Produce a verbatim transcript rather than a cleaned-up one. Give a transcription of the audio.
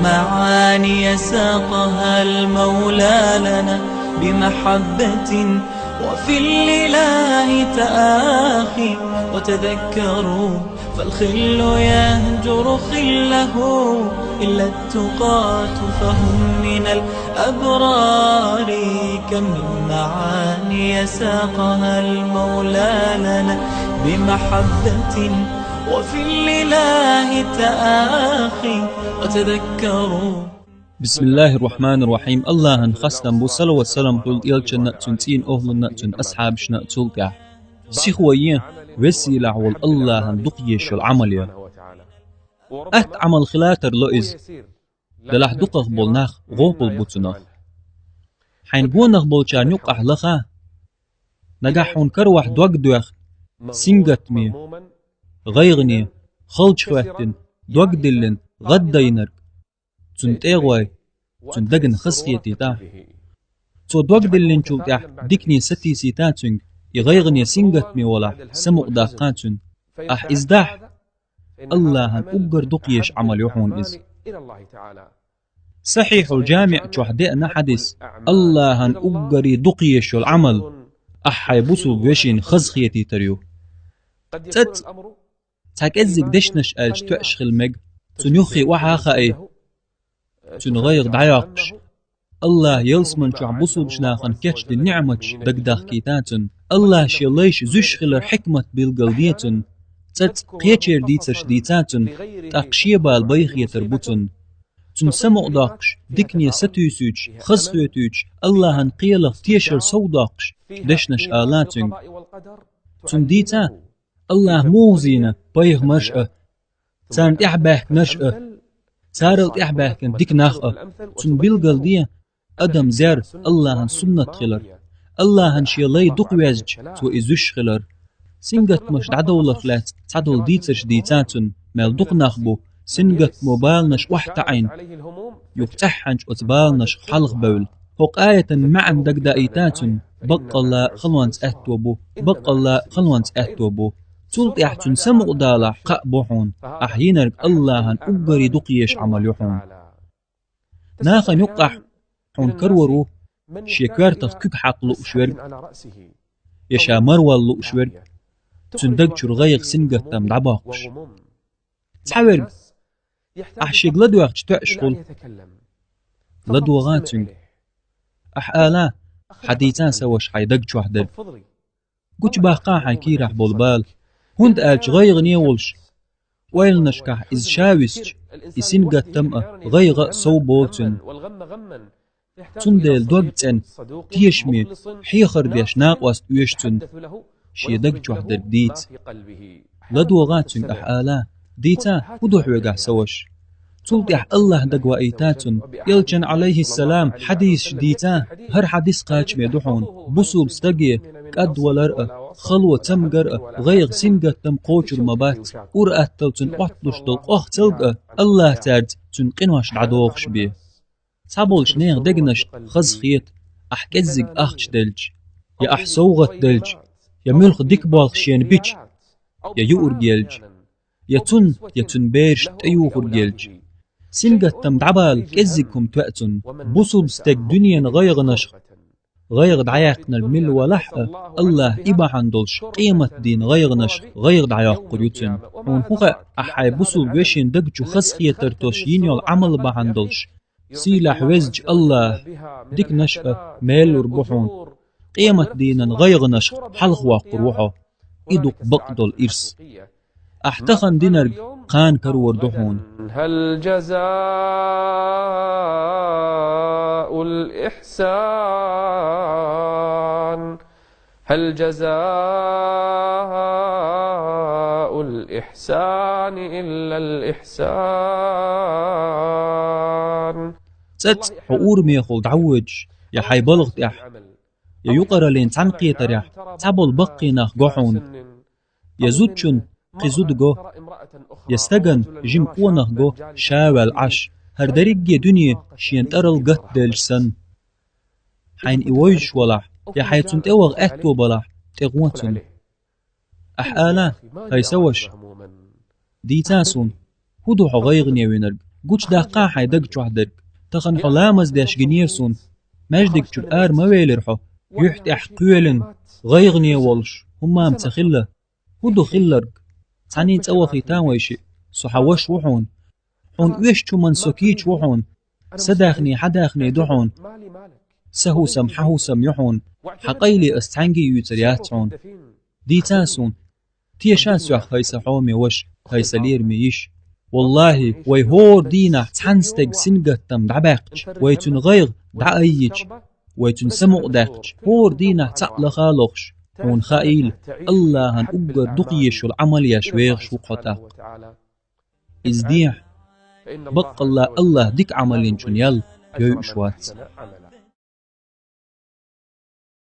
معاني ساقها المولى لنا بمحبة، وفي الإله تآخي. وتذكروا فالخل يهجر خله إلا التقاة فهم من الأبرار. كم من معاني ساقها المولى لنا بمحبة، وفي الإله تآخي. وتذكروا بسم الله الرحمن الرحيم. Аллахӏан хастам бу, салават-салам хул элчанна, цун цӏийна охӏланна, цун асхьабашна, цул тӏехь. Сихо е, везилахь волу Аллахӏан дукха езаш йолу Ӏамал е. Атта Ӏамал хилатар ло иза. Делахь дукхах болу нах гӏопал бу цунах. Хьайн гонах болчарна юккъахь лаха, нагахь хьуна каравахь дог доьхна, сингаттаме, гӏайгӏане, халчахӀоьттина, дог диллина, гӏаддайнарг, цунна тӏе а гӏой, цуьнан дагна хазахетийта. Цо дог диллинчул тӏаьхьа дикане сатийсийта цуьнга, и гӏайгӏане, сингаттаме валахь, самукъадаккха цуьнан. Ахь иза дахь, Аллахӏан уггар дукха езаш Ӏамал ю хьуна иза. Сахьихьул-ЖамиӀ чохь деана хьадис: Аллахӏан уггаре дукха езаш йолу Ӏамал ахь хьайн бусулба вешина хазахетийтар ю. ЦӀацкъа цхьа кӀеззиг дешнаш аьлча тоьаш хила мега, цунна юххе охьа а хаий, цуьнан гӀайгӀа дӀайоккхуш, Аллахӏа ялсаман чохь бусулбачу нахана кечдина ниӀматаш дагадахкийта цунна. Аллахӏа шен лайш зуьйш хилар хьикмат билгал де цунна. ЦӀацкъа кхечеран дийцарш дийца цунна, тӀаккха шен бала байхетар бу цунна. Цунна самукъадоккхуш, дикане сатуьйсуьйтуш, хазахетуьйтуш, Аллахӏан кхелах тешар совдоккхуш, дешнаш ала цуьнга. Цунна дийца, Аллахӏа муха зийна пайхамарш а, царна тӀаьхьабаьхкинарш а, царал тӀаьхьабаьхкина дика нах а. Цунна билгал де, адам зер Аллахӏан суннат хилар, Аллахӏан шен лай дукха везча, цо и зуьйш хилар. Сингаттамаш дӀадовларх лаьцна цхьадолу дийцарш дийца цунна, мел дукха нах бу, сингаттамо баланаш охьатаӀийна, юха цӀеххьанчу оцу баланашха хьалхабевлла. ХӀокху аятан маьӀна дагадаийта цунна: баккъалла халонца аьтто бу, баккъалла халонца аьтто бу. Цул тӀаьхьа цунна самукъадалахь, кхаъ бу хьуна, ахь йинарг Аллахӏан уггаре дукха езаш Ӏамал ю хьуна. Нахана юккъахь хьуна карор ву шен коьртах куьг хьакха лууш верг, я ша марвала лууш верг, цуьнан даг чуьра гӀайгӀа, сингаттам дӀабоккхуш. Цхьаверг, ахь шега ладоьгӀча тоьаш хуьлу. ЛадогӀа цуьнга. Ахь ала: «Хьан дийца, сан ваша, хьайн даг чохь дерг. Гучубаккха хьайн кийрахь болу бала». ХӀунда аьлча гӀайгӀане волуш, ойланашкахь иза ша висча, и сингаттам а, гӀайгӀа а сов болу цуьнан. Цундела дог цӀена, тешаме, хьехар деш накъост оьшу цуьнан, шен даг чохь дерг дийца. ЛадогӀа цуьнга, ахь ала: «Дийца, хӀун ду хьоьгахь, сан ваша?» Цул тӀаьхьа Аллахӏ дагаваийта цунна. Элчан, Ӏалайхиссалам, хьадисаш дийца, хӀара хьадис кхачаме ду хьуна: бусулба стаге кӀадвалар а, хало цамгар а, гӀайгӀа, сингаттам кхочур ма бац, ур-атталла цунна Ӏотталуш долу къохцалг а, Аллахӏа цаьрца цуьнан къинош дӀадохуш бен. Цхьаболчу нехан дегнашна хазахета, ахь кӀеззиг ахча делча, я ахь совгӀат делча, я муьлхха дика болх шена бича, я юург елча, я цунна, я цуьнан берашна тӀеюхург елча. Сингаттам дӀабала кӀеззиг хӀума тоьа цунна. Бусулба стеган дуьненан гӀайгӀанашха гӀайгӀа дӀаяьккхинарг милла валахь а, Аллахӏа и бахьана долуш къематдийнан гӀайгӀанашха гӀайгӀа дӀайоккхур ю цуьнан. Хьуна хӀун хаьа, ахь хьайн бусулба вешин даг чу хазахетар тосуш йина йолу Ӏамал бахьана долуш? Сийлахь везачу Аллахӏа диканаш а меллур бу хьуна. Къематдийнан гӀайгӀанашха хьалхавоккхур ву хьо. И ду-кх бакъдолу ирс. Ахь тахана динарг кхана карор ду хьуна. هل جزاء الإحسان هل جزاء الإحسان إلا الإحسان. ЦӀацкъа хьо урамехула дӀавоьдуш, я хьайн балха тӀехь, я юкъараллин цхьаьнакхетарехь цхьаболу баккхий нах го хьуна, я зудчунна кхин зуда го, я стагана жима къонах го ша ваьлла Ӏаш, хӀара дерриге дуьне шена тӀарал гатделча санна. Хьайна и вевзаш валахь, я хьайн цунна тӀеваха аьтто балахь, тӀегӀо цунна. Ахь ала: «ХӀай сан ваша, дийца суна, хӀун ду хьо гӀайгӀане винарг?» Гучадаккха хьайн даг чохь дерг. Тахана хьо ламаз деш гинера суна. Маьждиг чуьра ара ма велира хьо. Юьхь тӀехь кхоьлина, гӀайгӀане волуш, хӀумма-м ца хилла. ХӀун ду хилларг? Цхьаьний цӀа вахийта вай шиъ. Со хьан ваша ву хьуна. Хьуна оьшучу хӀуманна со кийча ву хьуна. Сан даьхни хьан даьхни ду хьуна. Сан хӀусам хьан хӀусам ю хьуна. Хьан къайле ас цхьаьнгге а юьйцур яц хьуна. Дийца суна. Теша соьх, хӀай сан хьоме ваша, хӀай сан лераме йиша. ВаллахӀи, вай хӀора дийнахь цхьана стеган сингаттам дӀабаьккхича, вай цуьнан гӀайгӀа дӀаайича, вай цуьнан самукъадаьккхича, хӀора дийнахь цхьаъ лаха а лохуш, хьуна хаийла, АллахӀан уггар дукха езаш йолу Ӏамал еш вехаш ву-кх хьо тӀаккха. Иза дехьа, баккъалла АллахӀа дика Ӏамал йинчун ял йойуш вац.